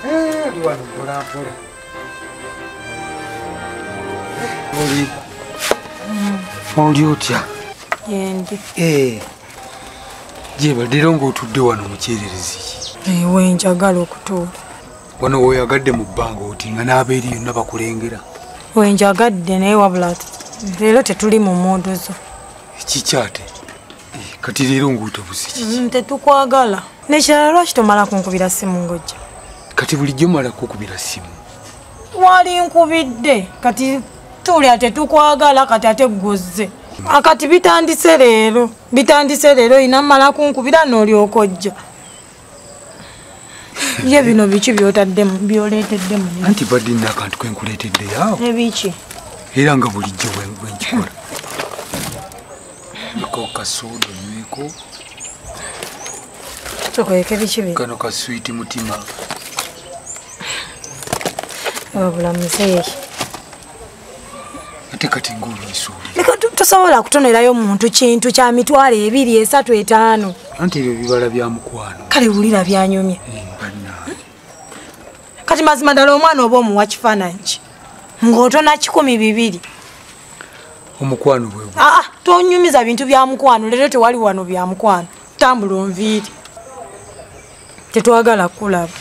Ndi wano mpola mpola. Oli. Oli otya? Yendi. Jeba leero ng'otudde wano mu kyererezi ki? We njagala okutuula. Wano weeyagadde mu bbanga oti nga n'abeeri yonna bakulengera. We njagadde naye wabula leero tetuli mu mmundu zo. Kikyate? Kati leero ng'otobuze kiki? Tetukwagala. N'ekirala lwaki tomala kunkubira ssimu ng'ojja? Kati bulijjo mala kukubira ssimu. Wali nkubidde kati tulya tetukwagala kati ate ggozze. Akati bitandise leero. Bitandise leero inamala kunkubira n'olyoka ojja. Ye bino biki by'otaddemu by'oleeteddemu? Anti badde nina akantu ke nkuleeteddeyo awo. Ebiki? Era nga bulijjo bwe nkikola. Ako kasooda onyweko. Tukoyeke biki bino? Kano ka swiiti mutima. Wabula muzeeyi. Ate kati ng'obisuula. Leka tosobola kutonerayo muntu kintu kya 200, 300, 500. Anti ebyo bibala bya mukwano. Kale wulira byanyumye. Kati mazima ddala omwana oba omuwa kifaananyi ki? Ng'otona 2,000. Omukwano bwe gwo. Tonyumiza bintu bya mukwano leero tewali wano bya mukwano. Tambula onviiri. Tetwagala kulaba.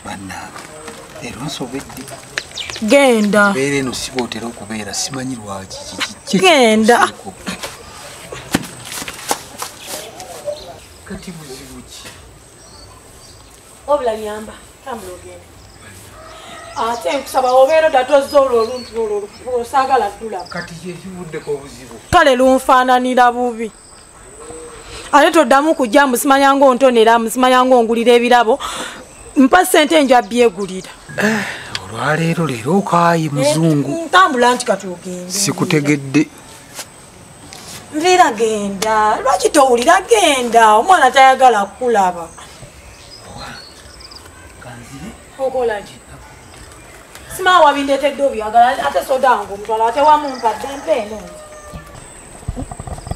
Bannange leero nsobedde. Genda. Mbeera eno si bw'otera okubeera simanyi lwaki kiki. Genda. Kati buzibu ki? Wabula nyamba, tambula ogende. Ate nkusaba obeera odda tozza olwo oluntu olwo osaagala ddulaba. Kati kye kivuddeko obuzibu. Kale lunfaananira bubi. Ate toddamu kujja musimanya ng'ontonera, musimanya ng'ongulira ebirabo. Mpa ssente nja byegulira. Olwaleero leero okaaye muzungu. Ntambula nti kati ogende. Sikutegedde. Nviira genda. Lwaki towulira genda? Omwana tayagala kukulaba. Okola ki? Simanyi wabindeetedde obyagala ate soda wange omutwala ate wamumpadde mpa eno.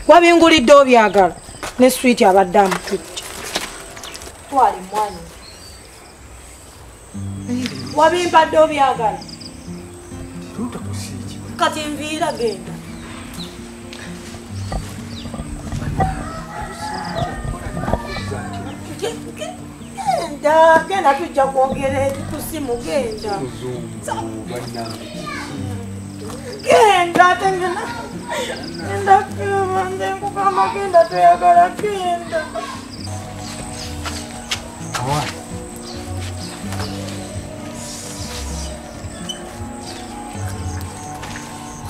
Wabingulidde obyagala ne swiiti abadde amututte. Twala emmwanyi. Wabimpadde obyagala. Kati nviira genda. Genda, genda tujja kwogera ku ssimu genda. Genda ate ngenda. Genda kuba nze nkugamba genda toyagala genda.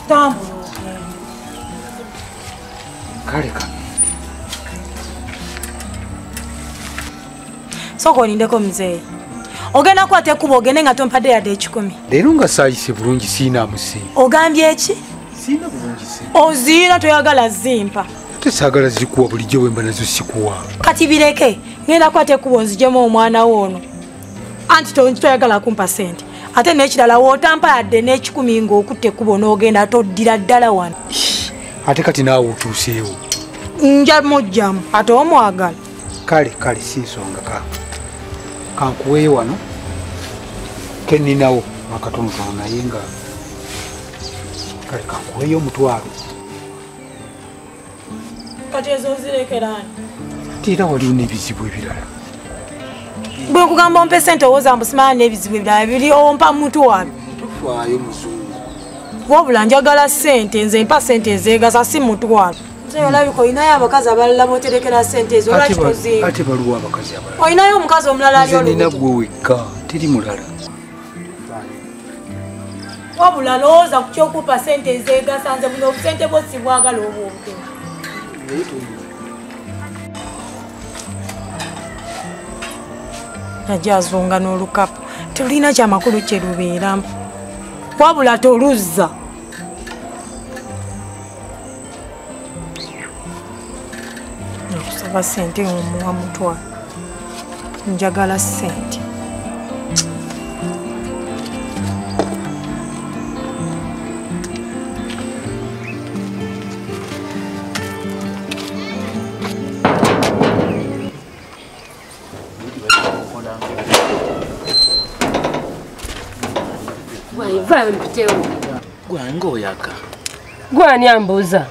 Tambula ogende. Kale kano. Sooka olindeko muzeeyi. Ogenda kukwata ekkubo ogende nga tompadde yadde 1,000. Leero nga saayise bulungi siinaamu ssente. Ogambye ki? Siina bulungi ssente. Oziina toyagala zimpa. Ate saagala zikuwa bulijjo bwe mba nazo sikuwa. Kati bireke ngenda kukwata ekkubo nzigyemu omwana wo ono. Anti toyagala kumpa ssente. Ate n'ekirala w'otampa yadde n'ekikumi ng'okutte ekkubo n'ogenda toddira ddala wano. Ate kati naawe otuuseewo. Nja mujjamu ate omwagala. Kale kale si nsonga ka. Kankuweeyo wano ke nninawo akatonotono naye nga kale kankuweeyo 10,000. Kati ezo nzirekera ani? Ate era waliwo n'ebizibu ebirala. Bwe nkugamba ompe ssente owooza mbu simanyi n'ebizibu ebirala biri ompa 10,000. Tofaayo muzungu. Wabula njagala ssente nze mpa ssente ezeegasa si 10,000. Nze olabika olinayo abakazi abalala b'oterekera ssente ezo lwaki toziimba? Ate baluwa abakazi abalala. Olinayo omukazi omulala ali Nze nina olubuto? gwe wekka teri mulala. Wabula lowooza ku ky'okumpa ssente ezeegasa nze buno obusente bwo sibwagala obwo obutono. Najja azunga n'olukapu. Telulina kyamakulu kye lubeeramu. Wabula toluzza. Nakusaba ssente omuwa 10,000. Njagala ssente. mpola. Waiva mpitewo. Gwange oyaka. Gwani ambuuza?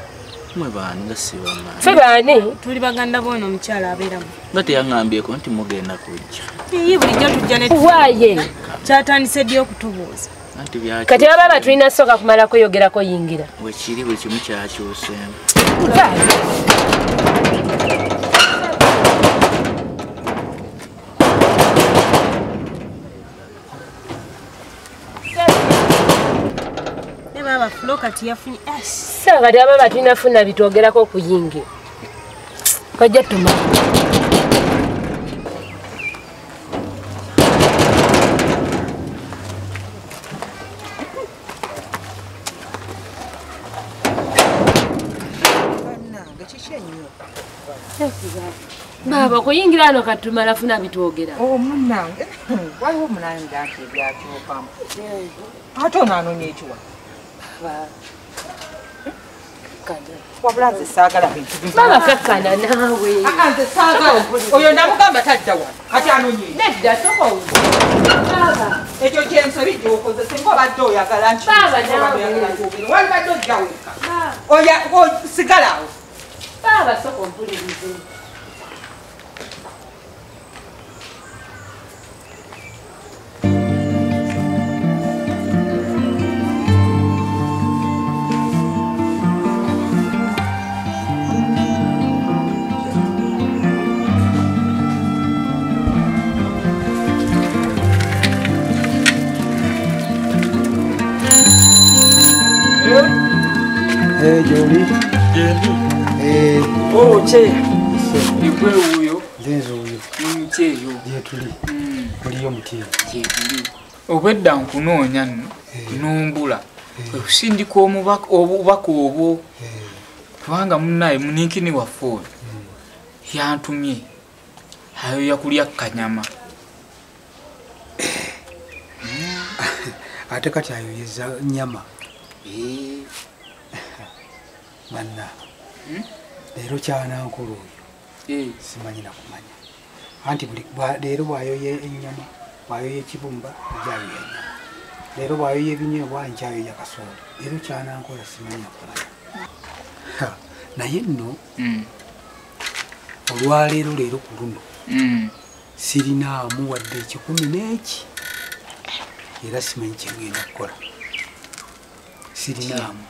Mwe baani nga si bamaanyi. Ffe baani? Tuli baganda b'ono omukyala abeeramu. Nga teyaŋŋambyeko nti mugenda kujja. Iye bulijjo tujja ne Waaye. Kyatandise ddi okutubuuza? Anti byaki. Kati ababa tulina sooka kumala kweyogerako yingira. Wekiri buli kimu kyakyuseemu. Sawa kati ababa tulina funa bitwogerako okuyingira. Kajja tuma. Baba kuyingira ano katumala funa bitwogera. Oh munnange waliwo munange anti ebyakyukamu. Ate ono anoonya ekiwa. Wabula nze saagala bintu bingi. Baba kakkana naawe. Nze saagala. Oyo namugamba tadda wano. Kati anoonya. Nedda sooka owulire. Baba. Ekyo kyensobi gy'okoze singa obadde oyagala nti. Baba naawe. Walibadde ojja wekka. Oya sigala awo. Baba sooka ompulirize. Joli. Oh, che. Igwe uyo. Nze uyo. Mcheyo. Gyetuli. Muliyo mutiyo. Gyetuli. Obwedda nkunoonya nno numbula. Okusindika obubaka obwo. Kubanga munnaye muninkini waffe oyo. Yantumye. Ayoya kulya kanyama. Ate kati ayoyeza nnyama. Banna. Leero kyanankulu oyo. Simanyi na kumanya. Anti buli leero bw'ayoya ennyama, bw'ayoya ekibumba, nkyayoya ennyama. Leero bw'ayoya ebinyeebwa, nkyayoya kasooli. Leero kyanankola simanyi na kumanya. Naye nno olwaleero leero ku luno sirinaamu wadde 10 n'eki. Era simanyi kye ngenda kukola. Sirinaamu.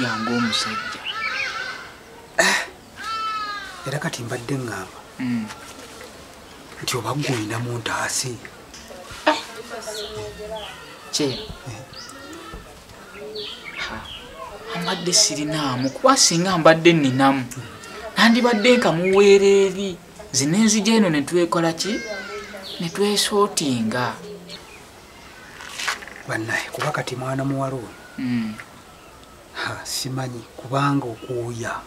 Yange omusajja. Era kati mbadde ŋŋamba nti oba ggwe olinamu ntaasi. Kye. Mbadde sirinaamu kuba singa mbadde nninamu nandibadde nkamuweera eri zino enzija eno ne twekola ki ne twesootinga. Bannaye kuba kati mwana muwala ono simanyi kubanga okuuya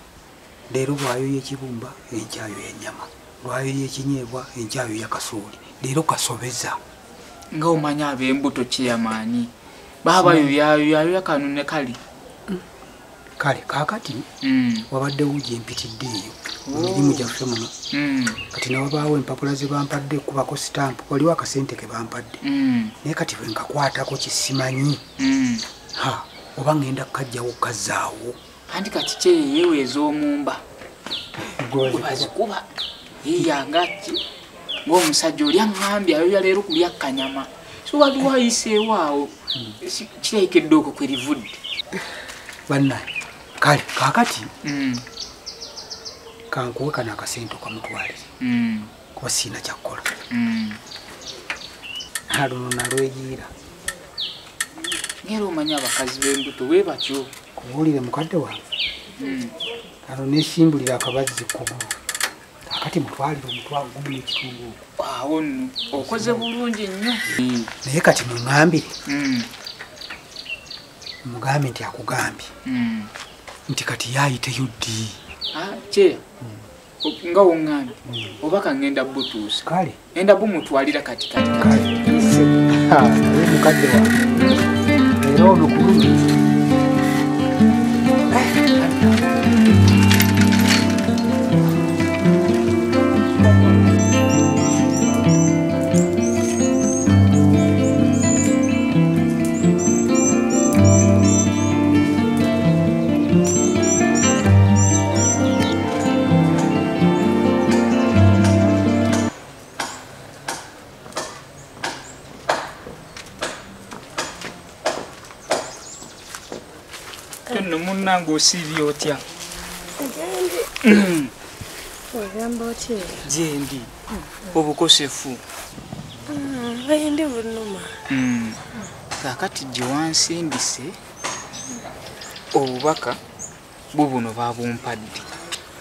leero bw'ayoya ekibumba enkyayoya ennyama, lwayoya ekinyeebwa enkyayoya kasooli, leero kasobeza. Nga omanyi ab'embuto kyeyamaanyi baaba yoyayoya kano ne kali. Kale kaakati wabaddewo gye mpitidde eyo mu mirimu gyaffe muno. Kati ne wabaawo empapula ze bampadde okubako sitampu, waliwo akasente ke bampadde. Naye kati bwe nkakwatako kye simanyi. Oba ngenda kukajjawo kazzaawo. Anti kati kyeyeeweeza omumba. Bazikuba. Yeyanga ki ng'omusajja oli aŋŋambye ayoya leero kulya kanyama. So waliwo ayiseewo awo kirabika eddooko kwe livudde. Bannaye kale kaakati kankuwe kano akasente okamutwalire kuba sirina kyakukola. Luno nalweyiira. Ngera omanyi abakazi b'embuto bwe batyo. Kubuulire mukadde wange. Kano neesimbulira akabazzi kugulu. Kaakati mutwalire omutwalo gumu n'ekitundu ogwo. Awo nno okoze bulungi nnyo. Naye kati muŋŋambire. Mugambe nti akugambye. Nti kati yaayiteyo ddi? Kye. Nga woŋŋambye. Oba kangenda butuusa. Kale. Ngenda bumutwalira kati kati. Kale. Naye mukadde wange. Era ono ku luno. Munange osiibye otya? Ogamba otya? Gyendi. Obukosefu. Ndi bunuma. Kaakati gye wansindise obubaka bubuno babumpadde.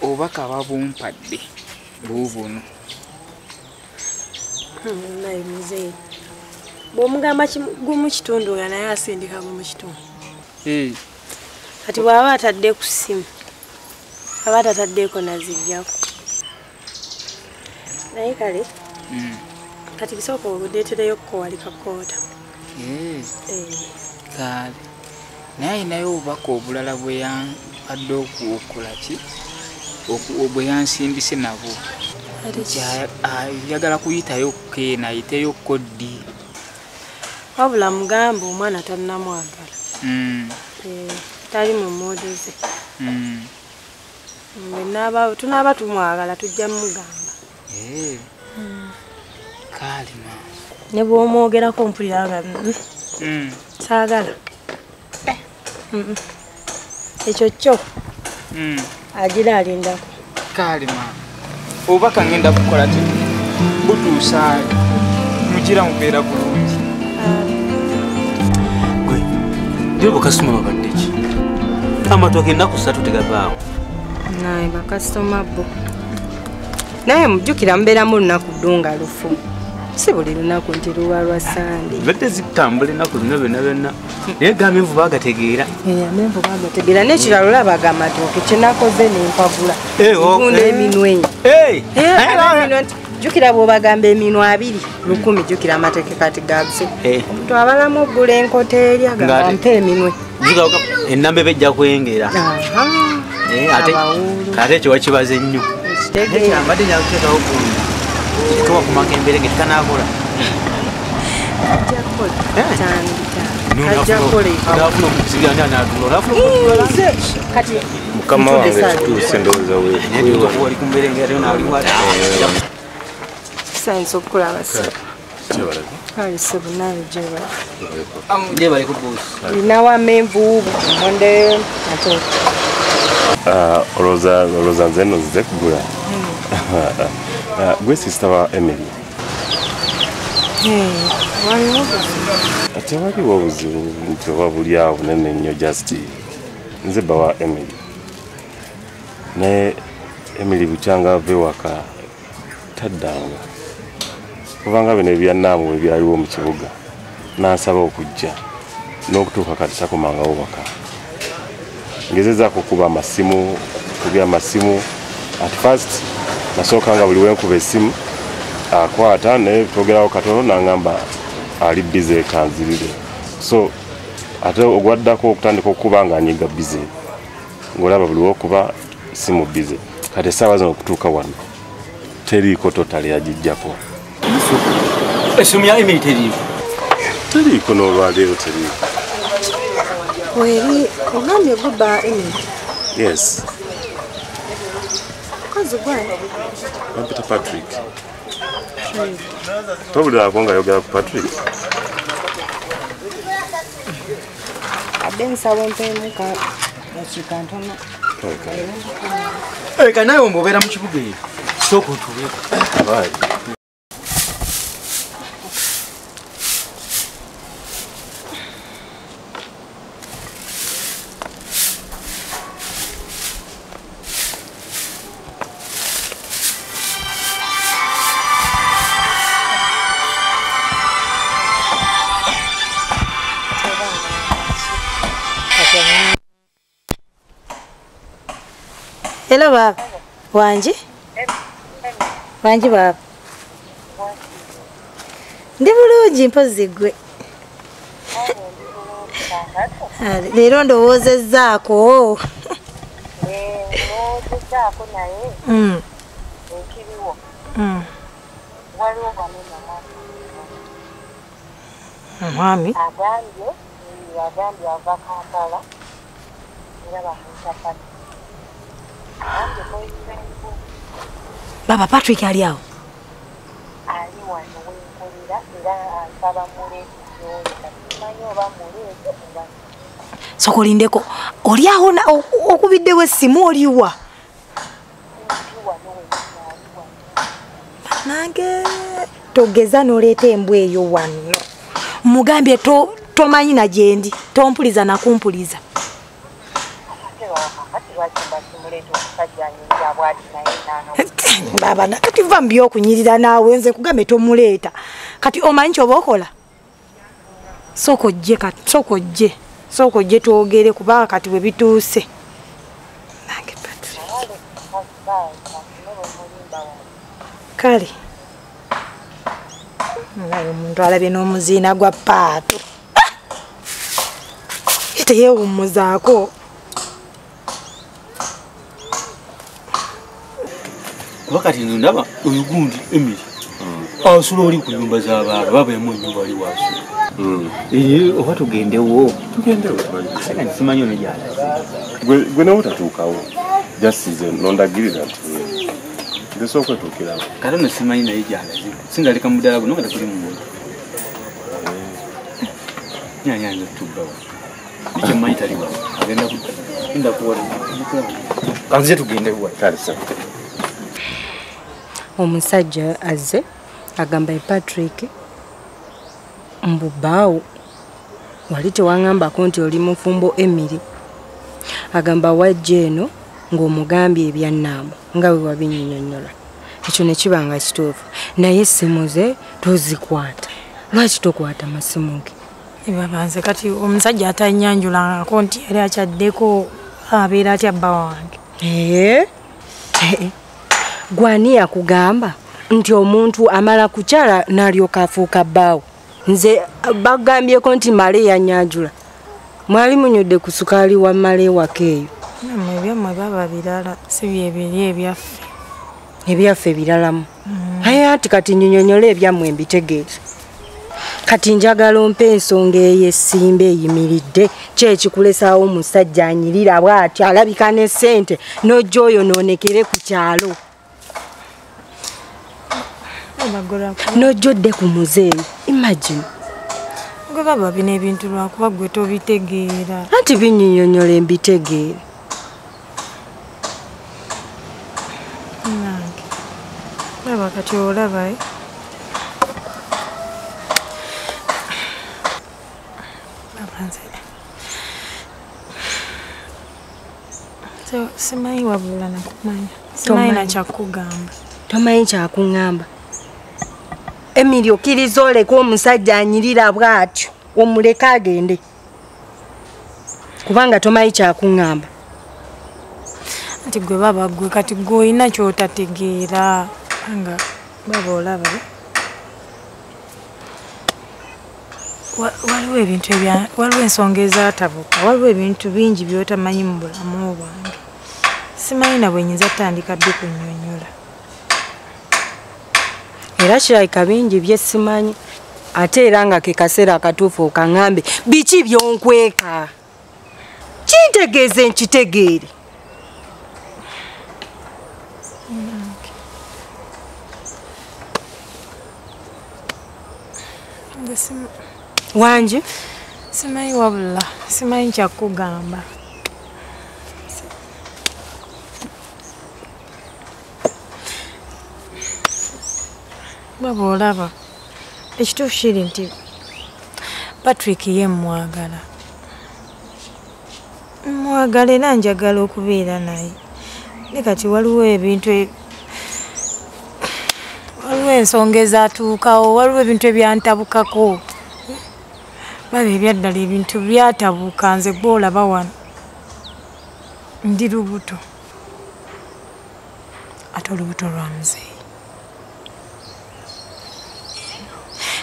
Obubaka babumpadde bubuno. Naye muzeeyi bw'omugamba gumu kitundu nga naye asindika gumu kitundu. Kati bw'aba atadde ku ssimu aba tataddeko naziggyako. Naye kale kati kisooka obudeetereyo kko wali kakoota. Kale naye ayinayo obubaka obulala bwe yampadde okukola ki bwe yansindise nabwo. Ayagala kuyitayo keena ayiteyo ko ddi. Wabula mugamba omwana tannamwagala. Tali mu mood ze. Tunaaba tumwagala tujja mugamba. Kale ma. Ne bw'omwogerako mpulira nga saagala. Ekyo kyo agira alindako. Kale ma. Obubaka ngenda kukola ki? Butuusa mugira mubeera bulungi. Gwe, leero bakasitoma babadde ki? Amatooke ennaku ssatu tegavaawo. Naye bakasitoma bo. Naye mujjukira mubeeramu olunaku ddunga lufu. Si buli lunaku nti luba lwa Sande. Zibadde zitambula ennaku zino byonna byonna. Naye ga amenvu baagategeera. Amenvu baagategeera. N'ekirala olaba amatooke kye nakoze ne mpagula. Gunda eminwe. Jjukira bw'obagamba eminwe 2 1,000 jjukira amatooke kati gaguse. Omuntu abalamu oggula enkota eri agamba mpa eminwe. Ennamba eba ejja kwengera. Ate ekyo wakibaze nnyo. Mbadde njagala kuteekawo gundi. Tuwa ku makembere nga tekanaakola. Ajja kukola. Ajja kukola. Naafuna okusigira ndi anaatula. Naafuna okutula. Kati mukama wange tutuuse ndowooza we. Wali ku mberenge ate naaliwo ate. Kisanyusa okukulaba ssebo. Kale ssebo naawe gyebale. Gyebale ku boosi. Ninawo amenvu, bumonde, matooke. Olowooza nze nno nzize kugula. Gwe sisita wa Emily. Waliwo obuzibu? Tewaliwo obuzibu nti oba buli awo bunene nnyo just nze bba wa Emily. Naye Emily bukyanga ava ewaka taddanga. Kubanga bino ebyannaamu bwe byaliwo mu kibuga n'ansaba okujja n'okutuuka kati takomangawo waka. Ngezezzaako okuba amasimu, okubya amasimu. At first nasooka nga buli wenkuba essimu akwata naye twogerawo katono n'angamba ali busy kanzirire. So ate ogwaddako okutandika okuba nga anyiga busy ng'olaba buli wokuba simu busy. Kati essaawa zino okutuuka wano teriiko totally agiggyako. Essimu ya Emily teriiko? Teriiko n'olwaleero teriiko. Weri ogambye gubba Emily? Yes. Mukazi gwe? Bampita Patrick. Towulirako nga ayogera ku Patrick? Adde nsaba ompeemu dakiika ntono. Kati naawe mbu obeera mu kibuga eyo. Sooka otuuleko. Hello baba. Wangi? Wangi baba. Ndi bulungi mpozzi ggwe. Leero ndowoozezzaako. Ndowoozezzaako naye ekiriwo. Waliwo wano omwami. Agambye ava Kampala era bamuyita Patrick. Baba Patrick ali awo? Ali wano wenkolera era ansaba muleete gy'oli kati simanyi oba muleete oba. Sokolindeko oli awo okubiddewo essimu oliwa? Nange togeza n'oleeta embwa eyo wano. Mugambye tomanyi na gyendi, tompuliza na kumpuliza. Baba kati va mu by'okunyirira naawe nze kugambe tomuleeta. Kati omanyi ky'oba okola? Sooka ojje kati, sooka ojje. Sooka ojje twogere kubanga kati bwe bituuse. Nange Patrick. Kale. Ngayo omuntu alabye n'omuziina gwa Paatu. Teyeewummuzaako. Kuba kati nze ndaba oyo gundi Emily asula oli ku nyumba z'abaana baba yamu ennyumba ali wasula. Oba tugendewo? Tugendewo. Saka nsimanyi ono gy'alaze. Gwe nawe otatuukawo. Just nze nondagirira nti nze sooka otuukirawo. Kati ono simanyi naye gy'alaze. Singa aleka mu ddaala guno nga tekuli muntu. Nyanyanza otubbawo. Nikyo mmanyi tali wano. Agenda kudda. Genda kuwala. Kanzije tugendewo. Kale sawa. Omusajja azze agamba Patrick mbu bbaawo wali tewaŋŋambako nti oli mufumbo Emily. Agamba wajja eno ng'omugambye ebyannaamu nga bwe wabinnyonnyola. Ekyo ne kiba nga kituufu naye essimu ze tozikwata. Lwaki tokwata masimu ge? Babanze kati omusajja atannyanjulangako nti yali akyaddeko abeera atya bba wange? Gwani yakugamba nti omuntu amala kukyala n'alyoka afuuka bbaawo? Nze bagambyeko nti Male yannyanjula. Mwali munywedde ku sukaali wa Male waka eyo. Nammwe ebyammwe baba birala, si bye biri ebyaffe. Ebyaffe biralamu. Aye anti kati nnyonnyole ebyammwe mbitegeere. Kati njagala ompe ensonga ey'essimba eyimiridde. Ki ekikulesaawo omusajja anyirira bw'atyo alabika ne ssente n'ojja oyonoonekere ku kyalo? N'ojja odde ku muzeeyi. Imagine. Gwe baba bino ebintu lwakuba gwe tobitegeera. Anti binnyonnyola mbitegeere. Nange. Baba kati olaba So, simanyi wabula nakumanya. Simanyi na kyakugamba. Tomanyi kyakuŋŋamba. Emily okkiriza oleke omusajja anyirira bw'atyo omuleke agende. Kubanga tomanyi kyakuŋŋamba. Anti gwe baba gwe kati gwe olina ky'otategeera. Nga baba olaba. Waliwo ebintu waliwo ensonga ezaatabuka, waliwo ebintu bingi by'otamanyi mu bulamu bwange. Simanyi na bwe nnyinza kutandika bikunnyonnyola. Era kirabika bingi bye simanyi ate era nga ke kaseera akatuufu okaŋŋambe biki by'onkweka. Kintegeeze nkitegeere. Wangi? Simanyi wabula, simanyi kyakugamba. Baba olaba, ekituufu kiri nti Patrick ye mmwagala. Mmwagala era njagala okubeera naye. Naye kati waliwo ebintu waliwo ensonga ezaatuukawo, waliwo ebintu ebyantabukako. Baba ebyaddala ebintu byatabuka nze gw'olaba wano. Ndi lubuto. Ate olubuto lwa muzeeyi.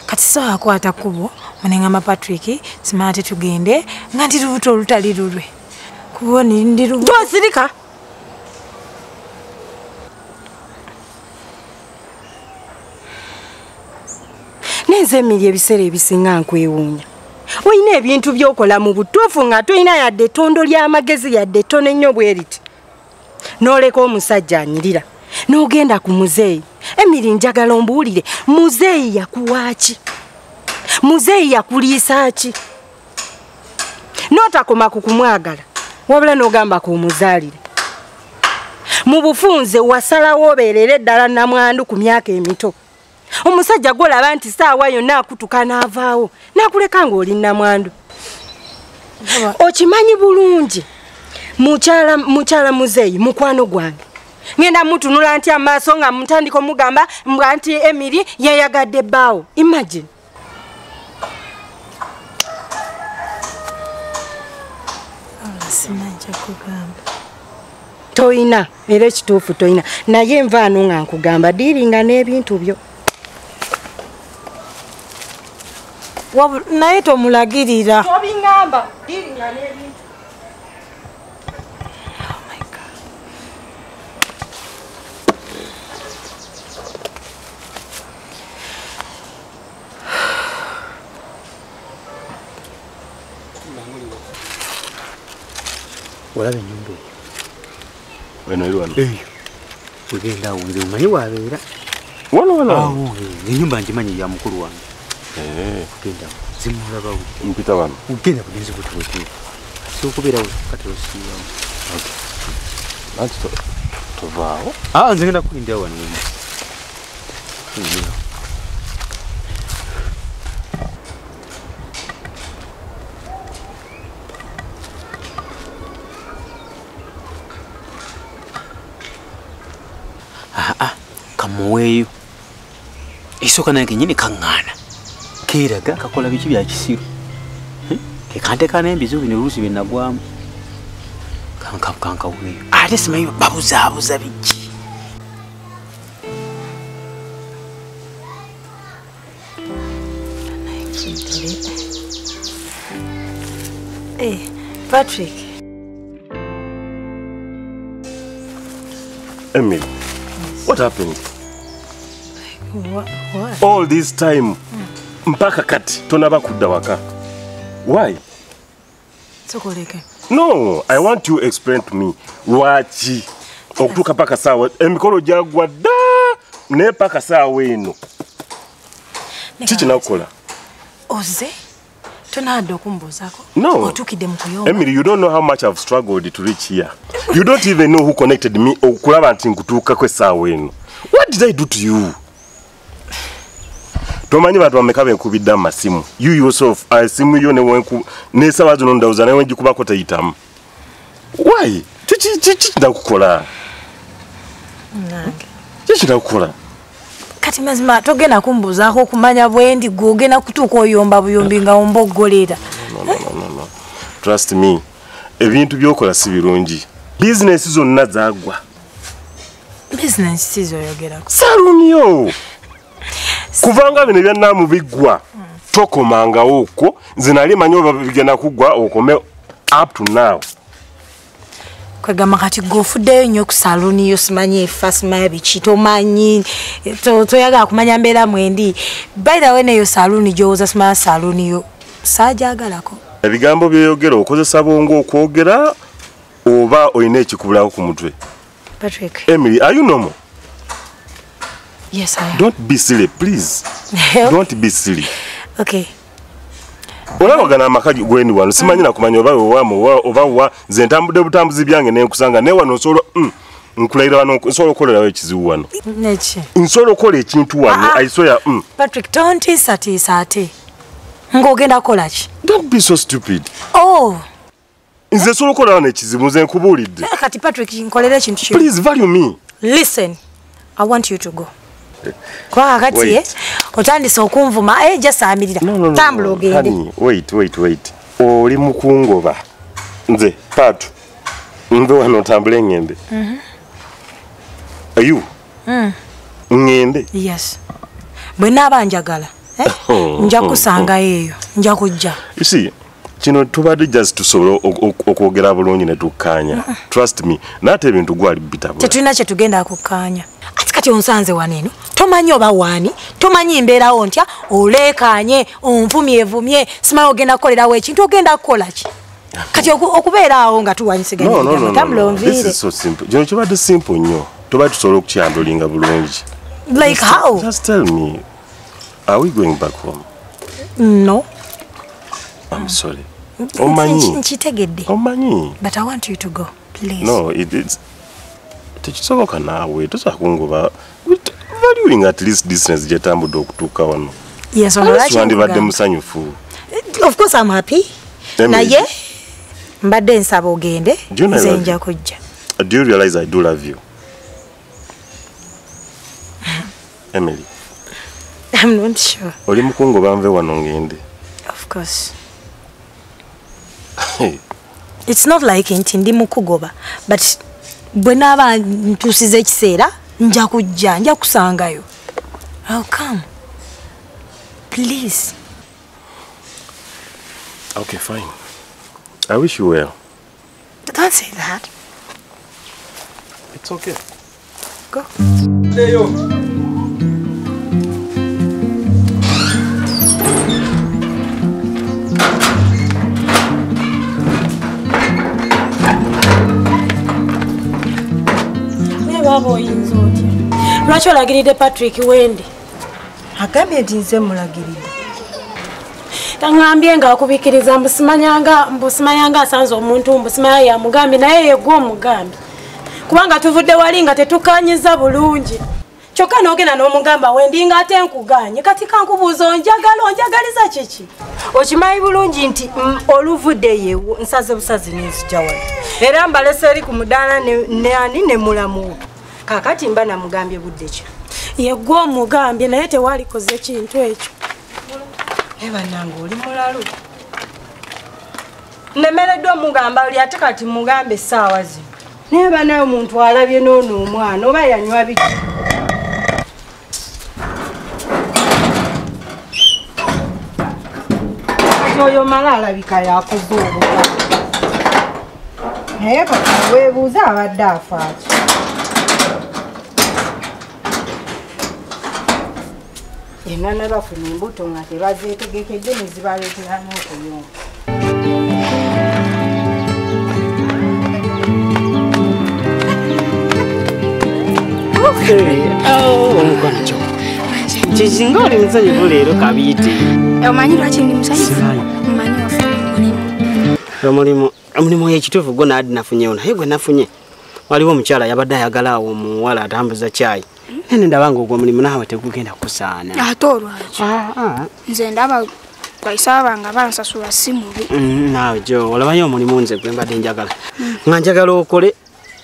Kati so akwata kkubo munengamba Patrick simanyi ate tugende nga ndi lubuto olutali lulwe. Kubo ndi lubuto. Tosirika! Nenze Emily ebiseera ebisinga nkwewuunya. Olina ebintu by'okola mu butuufu nga tolina yadde ettondo ly'amagezi yadde ettono ennyo bwe riti. N'oleka omusajja anyirira n'ogenda ku muzeeyi. Emily njagala ombuulire muzeeyi yakuwa ki? Muzeeyi yakuliisa ki? N'otakoma ku kumwagala wabula n'ogamba kumuzaalire. Mu bufunze wasalawo obeerere ddala namwandu ku myaka emito. Omusajja gw'olaba nti ssaawa yonna akutuka n'avaawo n'akuleka ng'oli namwandu. Okimanyi bulungi mukyala muzeeyi mukwano gwange. Ngenda mutunula nti amaaso nga mutandika omugamba mbwa nti Emily yeyagadde bbaawo. Imagine. Simanyi kugamba. Toyina, era ekituufu toyina. Naye nvaano nga nkugamba diiringa n'ebintu byo. Naye tomulagirira. Tobingamba, diiringa n'ebintu. Oh my God. Olaba ennyumba eyo. Eno eri wano. Eyo. Ogenda awo nze omanyi waabeera. Wano wano. Awo ennyumba ngimanyi ya mukulu wange. Ogenda awo. Zimulabawo. Mpita wano. Ogenda bugenzi butuwetu. Si okubeerawo kati osiibawo. Anti tovaawo. Nze ngenda kuyingira wano. Kamuweeyo esooka nange kennyini kaŋŋaana keeraga kakola biki bya kisiru kekanteeka n'embizibu bino oluusi bye nagwamu kankaweeyo ate simanyi babuzaabuza biki. Patrick. Emily, what happened? What? All this time, mpaka kati tonaba kudda waka. Why? Sokoleke. No, I want you to explain to me. Lwaki okutuuka paka saawa emikolo gyagwa dda naye paka saawa eno. Kiki nakukola? Oze tonadde okumbuuzaako. No. Otuukidde mu kuyomba. Emily, you don't know how much I've struggled to reach here. You don't even know who connected me okulaba nti nkutuukako essaawa eno. What did I do to you? Tomanyi bantu bameka benkubidde amasimu. You yourself, esimu yo n'essaawa zino ndowooza naye wengikubako teyitamu. Why? Kiki ndakukola? Nange. Kiki ndakukola? Kati mazima togenda kumbuuzaako okumanya bwendi gwe ogenda kutuuka oyomba buyombi nga omboggolera. No. Trust me. Ebintu by'okola si birungi. Bizinesi zonna zaagwa. Bizinesi si z'oyogerako. Saluni yo! Kubanga bino byannaamu biggwa tokomangawo okwo nze nali manyi oba bigenda kuggwa okome up to now. Kwegamba kati gwe ofuddeyo nnyo ku saluuni yo simanyi efa simanyi biki tomanyi toyagala kumanya mbeera mwendi. By the way neyo saluuni gy'owoza simanyi saluuni yo saagyagalako. Ebigambo by'oyogera okozesa bwongo okwogera oba olina ekikubulako ku mutwe? Patrick. Emily, are you normal? Yes, I am. Don't be silly, please. Don't be silly. Okay. Olabagana amaka gwendi wano simanyi na kumanya oba oba wa nze ntambudde butambuzi byange ne nkusanga naye wano nsobola nkulayira wano nsobola okukolerawo ekizibu wano. Neki? Nsobola okukola ekintu wano. I swear. Patrick, tontiisatiisa ate. Ng'ogenda kukola ki? Don't be so stupid. Oh. Nze nsobola okukola wano ekizibu nze nkubuulidde. Kati Patrick nkolera ekintu kimu. Please value me. Listen, I want you to go. Kwa kati otandise okunvuma jasaamirira. Tambula ogende. Wait. Oli mukungoba. Nze Patu. Nve wano otambule ngende. Are you? Ngende. Yes. Bwe naaba njagala. Nja kusanga eyo. Nja kujja. You see, kino tubadde just tusobola okwogera bulungi ne tukkaanya. Trust me, n'ate ebintu gwali bitabula. Tetulina kye tugenda kukkaanya. Ati kati onsanze wano eno, tomanyi oba waani, tomanyi mbeerawo ntya, oleekaanye, onvumyevumye, simanyi ogenda kukolerawo ekintu, ogenda kukola ki? Kati okubeera awo nga tuwanyisiganya ebigambo, tambula onviire. This is so simple. Kino kibadde simple nnyo. Tubadde tusobola okukyandolinga bulungi. Like how? Just tell me, are we going back home? No. I'm sorry. Omanyi. Nkitegedde. Omanyi. But I want you to go, please. No, it's tekisoboka naawe tosobola kungoba. Valuing at least distance gyetambudde okutuuka wano. Yes, wandibadde musanyufu. Of course I'm happy. Naye mbadde nsaba ogende nze nja kujja. Do you realize I do love you? Emily. I'm not sure. Oli mukungoba nve wano ngende. Of course. It's not like nti ndi mukugoba, but bwe naaba ntuusiza ekiseera nja kujja, nja kusangayo. I'll come. Please. Okay, fine. I wish you well. Don't say that. It's okay. Go. Leo. Baba oyinza otya? Lwaki olagiridde Patrick Wendi? Agambye nti nze mulagiridde. Taŋŋambye ng'akubikiriza mbusimanyanga asanze omuntu mbusimanya yamugambye naye yegwe omugambye. Kubanga tuvudde wali nga tetukanyiza bulungi. Kyokka n'ogenda n'omugamba Wendi ng'ate nkuganye. Kati kankubuuza onjagala onjagaliza kiki? Okimanyi bulungi nti oluvudde yewo nsaze busazi n'enzija wano. Era mbalese eri ku mudaala ne ani ne mulamu. Kaakati mba namugambye budde ki? Yegwe omugambye naye tewalikoze kintu ekyo. Naye bannange oli mulalu. Nnemereddwa omugamba oli ate kati mugambe essaawa zino. Naye bannaye omuntu alabye n'ono omwana oba yanywa biki? Kati oyo mala alabika yakoze obubi. Naye kati weebuuza abadde afa ki? Enana bafuna embuto nga tebazeetegekedde ne zibaleetera n'okuyonka. Omukwano kyo. Kisinga oli musanyufu leero kabiite. Omanyi lwaki ndi musanyufu? Mmanyi wafunye omulimu. Omulimu ekituufu gwo naadi nafunyewo naye gwe nafunye. Waliwo omukyala yabadde ayagala awo omuwala atambuza caayi. Nene ndaba nga ogwo omulimu naawe tegugenda kusaana. Ate olwaki? Nze ndaba kwaisaba nga bansasula si mubi. Naawe jo olabayo omulimu nze gwe mbadde njagala. Nga njagala okole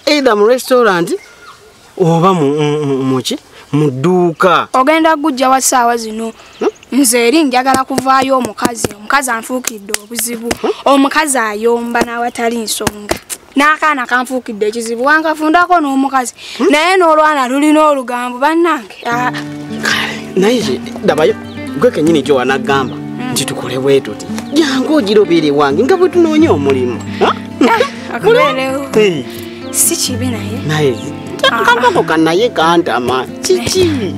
either mu restaurant oba muki mu dduuka. Ogenda kujja wa ssaawa zino. Nze eri njagala kuvaayo omukazi. Omukazi anfuukidde obuzibu. Omukazi ayomba n'awatali nsonga. N'akaana kanfuukidde ekizibu wankafundako n'omukazi. Naye n'olwana lulina olugambo bannange. Naye ndabayo gwe kennyini gyo wanagamba nti tukole bwe tuti. Jangu ogira obeere wange nga bwe tunoonya omulimu. Akubeerewo. Si kibi naye. Naye kampako kanaye kantama kiki?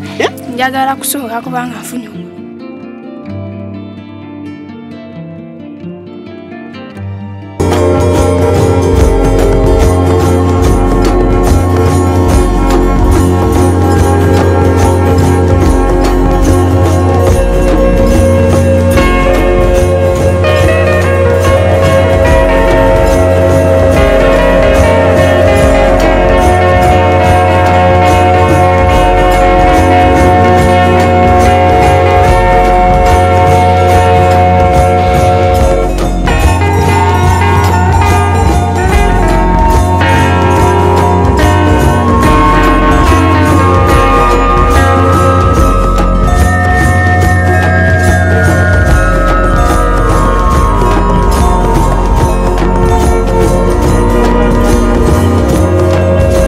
Njagala kusooka kubanga nfunye omulimu.